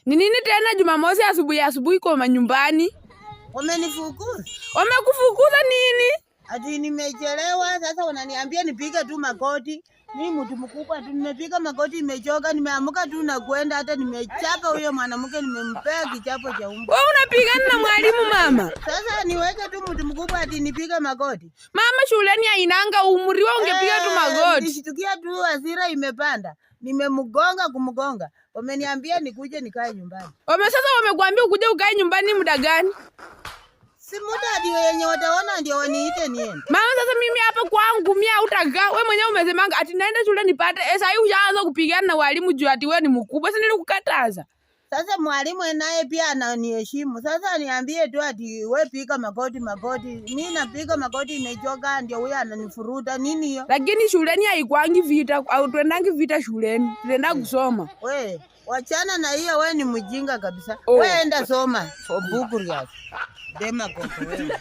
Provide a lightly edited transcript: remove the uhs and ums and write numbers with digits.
Ni nini tena Jumamosi asubuhi asubuhi kwa manyumbani? Wamenifukuza. Wamekufukuza nini? Ati nimechelewa, sasa wananiambia nipige tu makoti. Mimi mtu mkubwa tu nimepiga makoti, imechoka, nimeamka tu na kwenda, hata nimechapa huyo mwanamke, nimempea kichapo cha umbwa. Wewe unapigana na mwalimu, mama? Sasa niweke tu mtu mkubwa ati nipige makoti? Mama, shuleni hainanga umri, wewe ungepiga tu magoti. Nilishtukia tu hasira imepanda. Nimemgonga kumgonga. Wameniambia nikuje nikae nyumbani. Sasa wamekuambia ukuje ukae nyumbani muda gani? Si muda ndio yenye wataona ndio waniite niende. Mama, sasa mimi hapa kwangu mimi hautakaa. Wewe mwenyewe umesemanga ati naenda shule nipate. Sasa hii ushaanza kupigana na walimu juu ati wewe ni mkubwa. Si nilikukataza? Sasa mwalimu naye pia ananiheshimu. Sasa niambie tu ati we piga magoti magoti. Mimi napiga magoti imechoka, ndio huyo ananifuruta. Nini hiyo? Lakini shuleni haikuangi vita, au tuendangi vita shuleni. Tunaenda kusoma. We, wachana na hiyo, we ni mjinga kabisa. Oh. We enda soma for book. Demagogue wewe.